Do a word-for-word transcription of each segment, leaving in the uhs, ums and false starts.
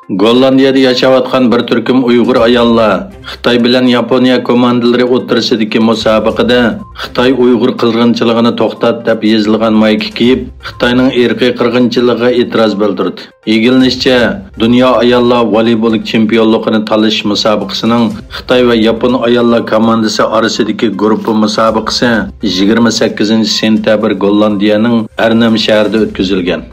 گوللاندىيەدە ياشاۋاتقان بىر تۈركۈم ئۇيغۇر ئاياللار خىتاي بىلەن ياپونىيە كوماندىلىرى ئوتتۇرىسىدىكى مۇسابىقىدە خىتاي ئۇيغۇر قىرغىنچىلىقىنى توختات دەپ يېزىلغان مايكا كىيىپ، خىتاينىڭ ئىرقىي قىرغىنچىلىقىغا ئېتىراز بىلدۈردى. ئىگىلىنىشىچە، دۇنيا ئاياللار ۋولېيبول چېمپىيونلۇقىنى تالىشىش مۇسابىقىسىنىڭ خىتاي ۋە ياپون ئاياللار كوماندىسى ئارىسىدىكى گۇرۇپپا مۇسابىقىسى يىگىرمە سەككىزىنچى سېنتەبىر گوللاندىيەنىڭ ئەرنەم شەھىرىدە ئۆتكۈزۈلگەن.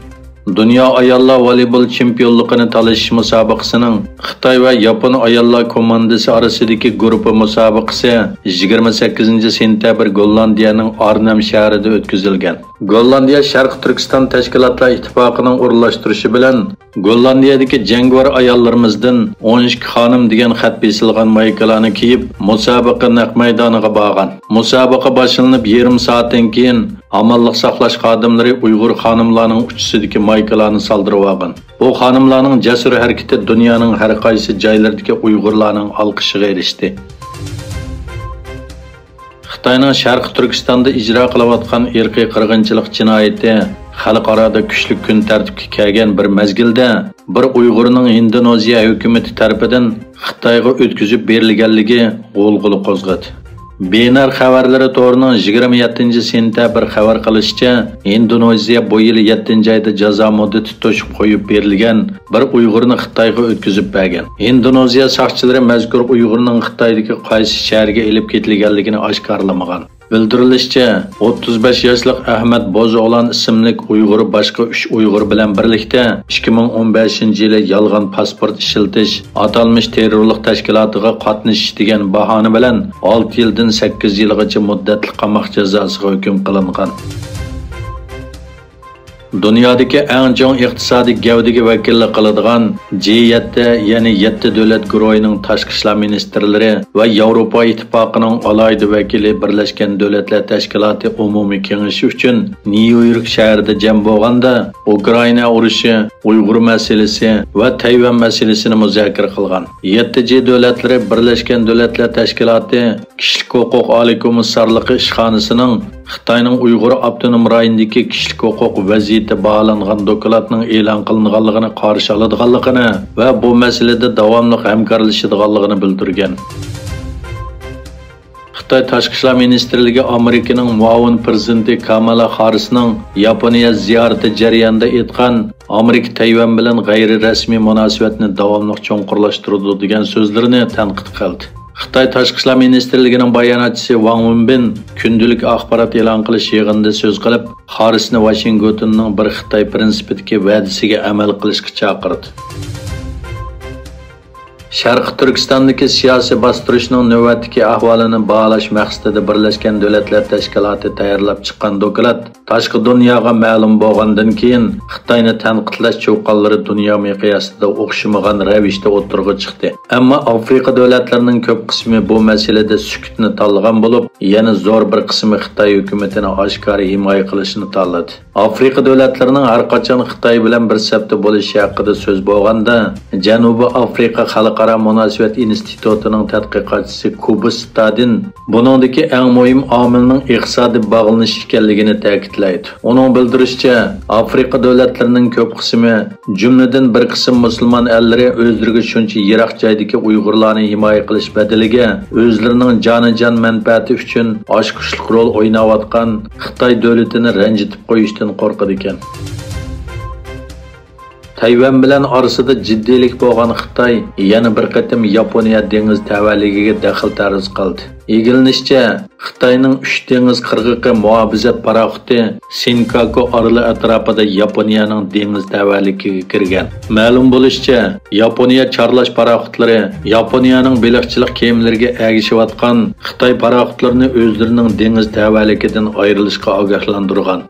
دۇنيا ئاياللار ۋولېيبول چېمپىيونلۇقىنى تالىشىش مۇسابىقىسىنىڭ خىتاي ۋە ياپون ئاياللار كوماندىسى ئارىسىدىكى گۇرۇپپا مۇسابىقىسى يىگىرمە سەككىزىنچى سېنتەبىر گوللاندىيەنىڭ ئارنەم شەھىرىدە ئۆتكۈزۈلگەن. گوللاندىيە شەرقىي تۈركىستان تەشكىلاتلار ئىتتىپاقىنىڭ ئورۇنلاشتۇرۇشى بىلەن گوللاندىيەدىكى جەڭگىۋار ئاياللىرىمىزدىن ئون ئىككى خانىم دېگەن خەت بېسىلغان مايكىلارنى كىيىپ، مۇسابىقە نەق مەيدانىغا بارغان. مۇسابىقە باشلىنىپ يېرىم سائەتتىن كېيىن، ئامانلىق ساقلاش خادىملىرى ئۇيغۇر خانىملارنىڭ ئۇچىسىدىكى مايكىلارنى سالدۇرۇۋالغان. بۇ خانىملارنىڭ جەسۇر ھەرىكىتى دۇنيانىڭ ھەر قايسى جايلىرىدىكى ئۇيغۇرلارنىڭ ئالقىشىغا ئېرىشتى. خىتاينىڭ شەرقىي تۈركىستاندا ئىجرا قىلىۋاتقان ئىرقىي قىرغىنچىلىق جىنايىتى خەلقئارادا كۈچلۈك كۈن تەرتىپكە كەلگەن بىر مەزگىلدە، بىر ئۇيغۇرنىڭ ھىندونېزىيە ھۆكۈمىتى تەرىپىدىن خىتايغا ئۆتكۈزۈپ بېرىلگەنلىكى غۇلغۇلا قوزغىدى. بىنار خەۋەرلىرى تورىنىڭ يىگىرمە يەتتىنچى سېنتەبىر خەۋەر قىلىشىچە، ھىندونېزىيە بۇ يىل يەتتىنچى ئايدا جازا مۇددىتى توشۇپ قويۇپ بېرىلگەن بىر ئۇيغۇرنى خىتايغا ئۆتكۈزۈپ بەرگەن. ھىندونېزىيە ساقچىلىرى مەزكۇر ئۇيغۇرنىڭ خىتايدىكى قايسى شەھەرگە ئېلىپ كېتىلگەنلىكىنى ئاشكارىلىمىغان. بىلدۈرۈلۈشىچە، ئوتتۇز بەش ياشلىق ئەھمەت بوزئوغلان ئىسىملىك ئۇيغۇر باشقا ئۈچ ئۇيغۇر بىلەن بىرلىكتە ئىككى مىڭ ئون بەشىنچى يىلى يالغان پاسپورت ئىشلىتىش، ئاتالمىش تېررورلۇق تەشكىلاتىغا قاتنىشىش دېگەن باھانە بىلەن ئالتە يىلدىن سەككىز يىلغىچە مۇددەتلىك قاماق جازاسىغا ھۆكۈم قىلىنغان. دۇنيادىكى ئەڭ چوڭ ئىقتىسادىي گەۋدىگە ۋەكىللىك قىلىدىغان جى يەتتە، يەنى يەتتە دۆلەت گۇرۇھىنىڭ تاشقى ئىشلار مىنىستىرلىرى ۋە ياۋروپا ئىتتىپاقىنىڭ ئالاھىدە ۋەكىلى بىرلەشكەن دۆلەتلەر تەشكىلاتى ئومۇمىي كېڭىشى ئۈچۈن نيۇ يورك شەھىرىدە جەم بولغاندا، ئۇكرائىنا ئۇرۇشى، ئۇيغۇر مەسىلىسى ۋە تەيۋەن مەسىلىسىنى مۇزاكىرە قىلغان. يەتتە جى دۆلەتلىرى بىرلەشكەن دۆلەتلەر تەشكىلاتى كىشىلىك ھوقۇق ئالىي كومىسسارلىقى ئىشخانىسىنىڭ خىتاينىڭ ئۇيغۇر ئاپتونوم رايونىدىكى كىشىلىك ھوقۇق ۋەزىيىتى باھالانغان دوكلاتنىڭ ئېلان قىلىنغانلىقىنى قارشى ئالىدىغانلىقىنى ۋە بۇ مەسىلىدە داۋاملىق ھەمكارلىشىدىغانلىقىنى بىلدۈرگەن. خىتاي تاشقى ئىشلار مىنىستىرلىكى ئامېرىكىنىڭ مۇئاۋىن پىرېزىدېنتى كامالا خاررىسنىڭ ياپونىيە زىيارىتى جەريانىدا ئېيتقان، ئامېرىكا تەيۋەن بىلەن غەيرىي رەسمىي مۇناسىۋەتنى داۋاملىق چوڭقۇرلاشتۇرىدۇ دېگەن سۆزلىرىنى تەنقىد قىلدى. خىتاي تاشقى ئىشلار مىنىستىرلىكىنىڭ باياناتچىسى ۋاڭ ۋېنبىن كۈندىلىك ئاخبارات ئېلان قىلىش يىغىنىدا سۆز قىلىپ، خاررىسنى ۋاشىنگتوننىڭ بىر خىتاي پىرىنسىپىدىكى ۋەدىسىگە ئەمەل قىلىشقا چاقىردى. شەرقىي تۈركىستاندىكى سىياسىي باستۇرۇشنىڭ نۆۋەتتىكى ئەھۋالىنى باھالاش مەقسىتىدە بىرلەشكەن دۆلەتلەر تەشكىلاتى تەييارلاپ چىققان دوكلات تاشقى دۇنياغا مەلۇم بولغاندىن كېيىن، خىتاينى تەنقىدلەش چۇقانلىرى دۇنيا مىقياسىدا ئوخشىمىغان رەۋىشتە ئوتتۇرىغا چىقتى. ئەمما ئافرىقا دۆلەتلىرىنىڭ كۆپ قىسمى بۇ مەسىلىدە سۈكۈتنى تاللىغان بولۇپ، يەنە زور بىر قىسمى خىتاي ھۆكۈمىتىنى ئاشكارا ھىمايە قىلىشنى تاللىدى. ئافرىقا دۆلەتلىرىنىڭ ھەرقاچان خىتاي بىلەن بىر سەپتە بولۇشى ھەققىدە سۆز بولغاندا، جەنۇبىي ئافرىقا خەلقئارا مۇناسىۋەت ئىنستىتۇتىنىڭ تەتقىقاتچىسى كۇبا ستادىن بۇنىڭدىكى ئەڭ مۇھىم ئامىلنىڭ ئىقتىسادىي باغلىنىش ئىكەنلىكىنى تەكىتلەيدۇ. ئۇنىڭ بىلدۈرۈشىچە، ئافرىقا دۆلەتلىرىنىڭ كۆپ قىسمى، جۈملىدىن بىر قىسىم مۇسۇلمان ئەللىرى ئۆزلىرىگە شۇنچە يىراق جايدىكى ئۇيغۇرلارنى ھىمايە قىلىش بەدىلىگە ئۆزلىرىنىڭ جانىجان مەنپەئەتى ئۈچۈن ئاچقۇچلۇق رول ئويناۋاتقان خىتاي دۆلىتىنى رەنجىتىپ قويۇشتىن قورقىدىكەن. تەيۋەن بىلەن ئارىسىدا جىددىيلىك بولغان خىتاي يەنە بىر قېتىم ياپونىيە دېڭىز تەۋەلىكىگە دەخلى تەرۇز قىلدى. ئىگىلىنىشىچە، خىتاينىڭ ئۈچ دېڭىز قىرغىقى مۇھاپىزەت پاراخوتى سىنكاكۇ ئارىلى ئەتراپىدا ياپونىيەنىڭ دېڭىز تەۋەلىكىگە كىرگەن. مەلۇم بولۇشىچە، ياپونىيە چارلاش پاراخوتلىرى ياپونىيەنىڭ بېلىقچىلىق كېمىلىرىگە ئەگىشىۋاتقان خىتاي پاراخوتلىرىنى ئۆزلىرىنىڭ دېڭىز تەۋەلىكىدىن ئايرىلىشقا ئاگاھلاندۇرغان.